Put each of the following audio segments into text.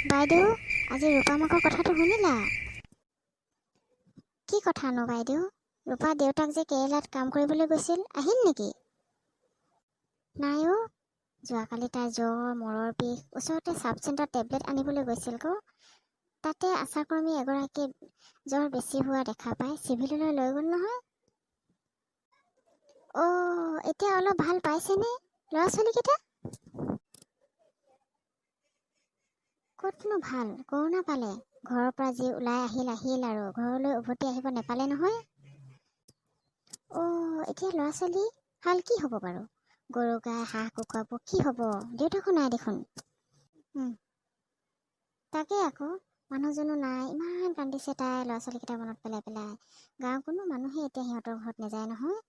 বাইদেউ, আজি ৰূপা মাকৰ কথাটো শুনিলা? কি কথানো বাইদেউ? ৰূপা দেউতাক যে কেৰেলাত কাম কৰিবলৈ গৈছিল, আহিল নেকি? নাই অ'। যোৱাকালি তাৰ জ্বৰ, মূৰৰ বিষ, ওচৰতে চাব চেণ্টাৰত টেবলেট আনিবলৈ গৈছিল গৈ। তাতে আশাকৰ্মী এগৰাকীয়ে জ্বৰ বেছি হোৱা দেখা পাই চিভিললৈ লৈ গ'ল নহয়। অ', এতিয়া অলপ ভাল পাইছেনে ল'ৰা ছোৱালীকেইটা? ক'তনো ভাল, কৰোণা পালে। ঘৰৰ পৰা যি ওলাই আহিল আহিল আৰু ঘৰলৈ উভতি আহিব নেপালে নহয়। অ', এতিয়া ল'ৰা ছোৱালী হাল কি হ'ব বাৰু? গৰু গাই, হাঁহ কুকুৰাবোৰ কি হ'ব? দেউতাকো নাই দেখোন। তাকে আকৌ, মানুহজনো নাই। ইমান কান্দিছে তাই ল'ৰা ছোৱালীকেইটা মনত পেলাই পেলাই। গাঁৱৰ কোনো মানুহে এতিয়া সিহঁতৰ ঘৰত নাযায় নহয়।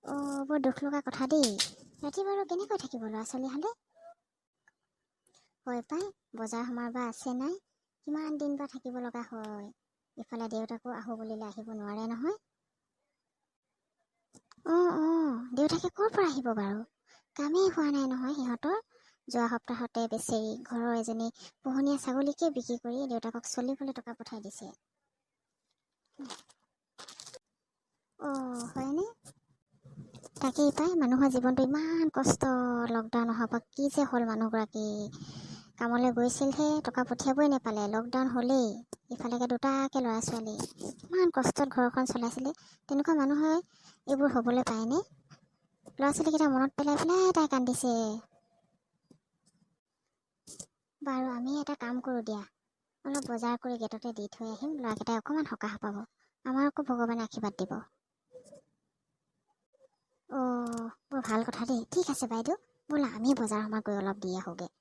অ', বৰ দুখ লগা কথা দেই। ৰাতি বাৰু কেনেকৈ থাকিব ল'ৰা ছোৱালী হালে? হয় পাই, বজাৰ সমাৰ বা আছে নাই, কিমান দিন বা থাকিব লগা হয়। ইফালে দেউতাকো আহোঁ বুলিলে আহিব নোৱাৰে নহয়। অঁ অঁ দেউতাকে ক'ৰ পৰা আহিব বাৰু? কামেই হোৱা নাই নহয় সিহঁতৰ। যোৱা সপ্তাহতে বেচেৰি ঘৰৰ এজনী পোহনীয়া ছাগলীকে বিক্ৰী কৰি দেউতাকক চলিবলৈ টকা পঠাই দিছে। অঁ, হয়নে? তাকেই পাই, মানুহৰ জীৱনটো ইমান কষ্ট। লকডাউন অহাৰ পৰা কি যে হ'ল মানুহগৰাকী। কামলৈ গৈছিলহে, টকা পঠিয়াবই নাপালে, লকডাউন হ'লেই। ইফালেকে দুটাকে ল'ৰা ছোৱালী, ইমান কষ্টত ঘৰখন চলাইছিলে। তেনেকুৱা মানুহে এইবোৰ হ'বলৈ পায়নে? ল'ৰা ছোৱালীকেইটা মনত পেলাই পেলাই তাই কান্দিছে। বাৰু, আমি এটা কাম কৰোঁ দিয়া, অলপ বজাৰ কৰি গেটতে দি থৈ আহিম। ল'ৰাকেইটাই অকণমান সকাহ পাব, আমাৰ আকৌ ভগৱানে আশীৰ্বাদ দিব। অঁ, বৰ ভাল কথা দেই। ঠিক আছে বাইদেউ, ব'লা আমি বজাৰ সমাৰ কৰি অলপ দি আহোঁগৈ।